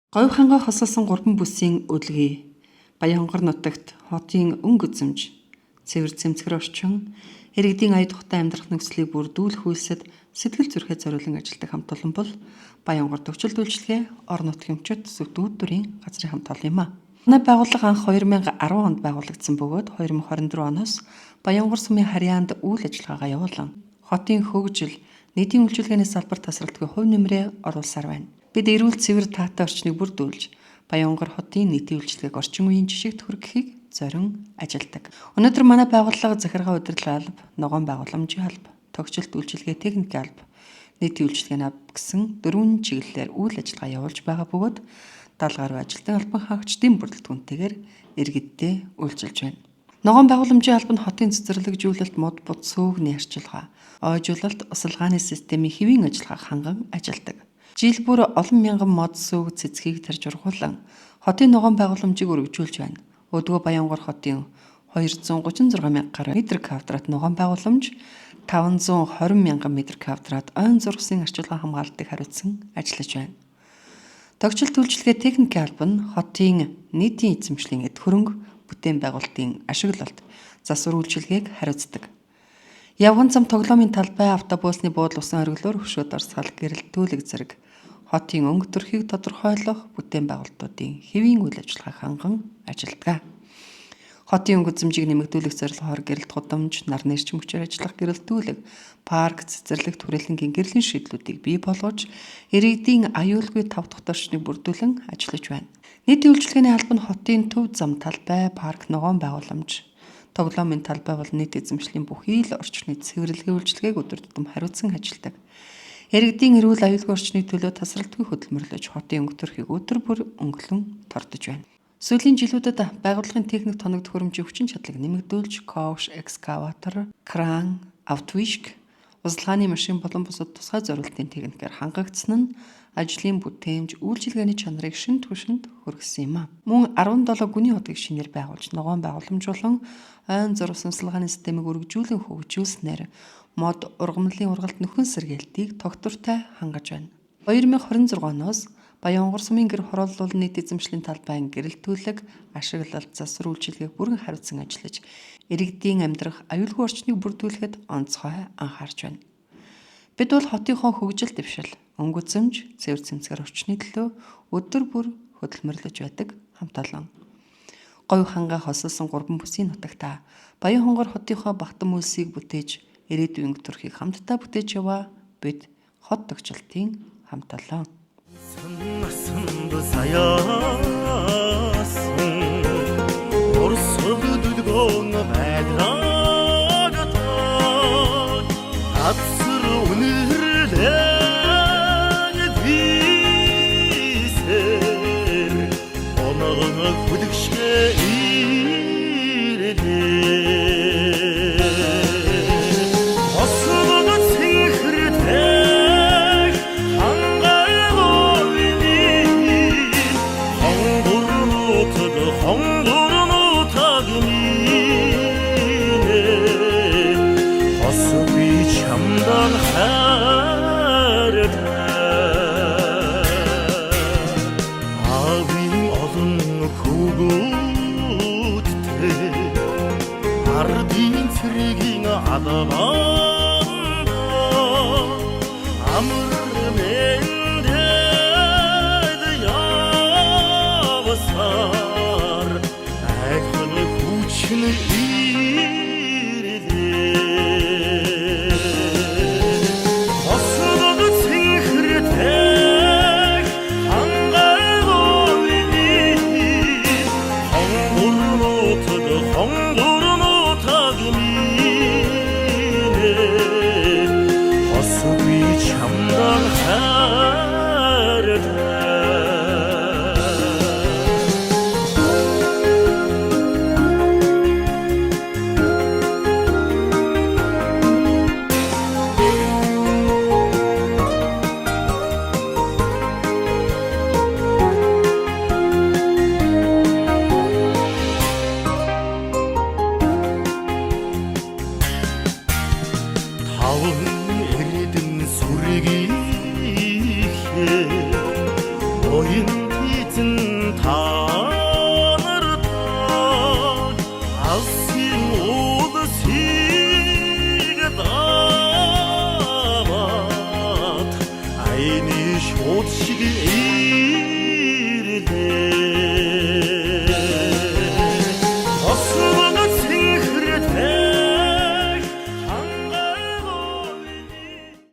Говь хангай хосолсон гурван бүсийн өлгий Баянхонгор нутагт хотын өнгө үзэмж, цэвэр цэмцгэр орчин, иргэдийн ая тухтай амьдрах нөхцөлийг бүрдүүлэх үйлсэд сэтгэл зүрэхээ зориулан ажилладаг хамт олон бол Баянгор төвчлөлт үйлчилгээ орон нутгийн өмчт сүт үйлдвэрийн газрын хамт олон юм а. Манай байгууллага анх 2010 онд байгуулагдсан бөгөөд 2024 оноос Баянгор сумын харьяанд үйл ажиллагаагаа явуулан хотын хөгжил, нийтийн үйлчилгээний салбар тасралтгүй хувь нэмрээ оруулсаар байна. Бид эрүүл цэвэр таатай орчныг бүрдүүлж Баянгор хотын нийтийн үйлчилгээг орчин үеийн жишгт хүргэхийг зорин ажилладаг. Өнөөдөр манай байгууллага захиргаа удирдлага алба, ногоон байгууламжийн алба, тогтчлт үйлчилгээ техникийн алба, нийтийн үйлчилгээний алба гэсэн дөрвөн чиглэлээр үйл ажиллагаа явуулж байгаа бөгөөд 70 гаруй ажилтан албан хаагчдын бүрэлдэхүүнтэйгээр иргэддээ үйлчилж байна. Ногоон байгууламжийн алба нь хотын цэцэрлэгжүүлэлт, мод буд сүүгний арчилгаа, ойжуулалт, усалгааны системийн хэвийн ажиллагааг ханган ажилладаг. Жил бүр олон мянган мод сүүг цэцгийг тарж ургуулan хотын ногоон байгууламжийг өргөжүүлж байна. Өдгөө Баянгор хотын 236 мянга гаруй метр квадрат ногоон байгууламж 520 мянган метр квадрат ойн зургсын арчилгаа хамгаалалтыг хариуцсан ажиллаж байна. Тогтчлт үйлчилгээ техникийн алба нь хотын нийтийн эзэмшлийн эд хөрөнгө, бүтээн байгуулалтын ашиглалт, засвар үйлчилгээг хариуцдаг. Явган зам тоглоомын талбай, автобусны буудал, усан оргилуур, хөшөө дурсгал, гэрэл төлөг зэрэг хотын өнгө төрхийг тодорхойлох бүтээн байгуулалтуудын хэвийн үйл ажиллагааг ханган ажилладаг. Хотын өнгө үзэмжийг нэмэгдүүлэх зорилгоор гэрэлт гудамж, нарны эрчим хүчээр ажиллах гэрэлтүүлэг, парк, цэцэрлэг, түрээлэнгийн гэрлийн шийдлүүдийг бий болгож, иргэдийн аюулгүй тав дахь орчныг бүрдүүлэн ажиллаж байна. Нийтийн үйлчилгээний алба нь хотын төв зам талбай, парк, ногоон байгууламж, тоглоомын талбай бол нийт эзэмшлийн бүхий л орчны цэвэрлэгээ үйлчилгээг өдөр тутам хариуцсан ажилладаг. Иргэдийн эрүүл аюулгүй орчны төлөө тасралтгүй хөдөлмөрлөж хотын өнгө төрхийг өдөр бүр өнгөлөн тордож байна. Сүүлийн жилүүдэд байгууллагын техник тоног төхөөрөмжийн хүчин чадлыг нэмэгдүүлж, ковш, экскаватор, кран, автовишк, усалгааны машин болон бусад тусгай зориултын техникээр хангагдсан нь ажлын бүтээмж, үйлчилгээний чанарыг шин түвшинд хүргэсэн юм а. Мөн 17 гүний хотыг шинээр байгуулж, ногоон байгууламж болон ойн зурвас усалгааны системийг өргөжүүлэн хөгжүүлснээр мод ургамлын ургалт нөхөн сэргээлтийг тогтвортой хангаж байна. 2026 оноос Баянгор сумын гэр хорооллол нийт эзэмшлийн талбайн гэрэлтүүлэг, ашиглалт, засвар үйлчилгээг бүрэн хариуцсан ажиллаж, иргэдийн амьдрах аюулгүй орчныг бүрдүүлэхэд онцгой анхаарч байна. Бид бол хотынхоо хөгжил дэвшил, өнгө үзэмж, цэвэр цэмцгэр орчны төлөө өдөр бүр хөдөлмөрлөж байдаг хамт олон. Говь хангай хосолсон гурван бүсийн нутагта Баянхонгор хотынхоо багтан үйлсийг бүтээж, ирээдүйн өнгө төрхийг хамтдаа бүтээж яваа бид хот төгчлөлтийн хамт олон. Насанд саяасан урсгал дүлгөөн байдраг газар үнэрлэн дисэр оногон хүлэгшээ ирлээ. Хосгон цэнхэртэй хангай говийн хонгорнотог хонгорнотог минь хос би чамдан хайртай. Аавын олон хүүгүүдтэй ардын цэргийн албанд амар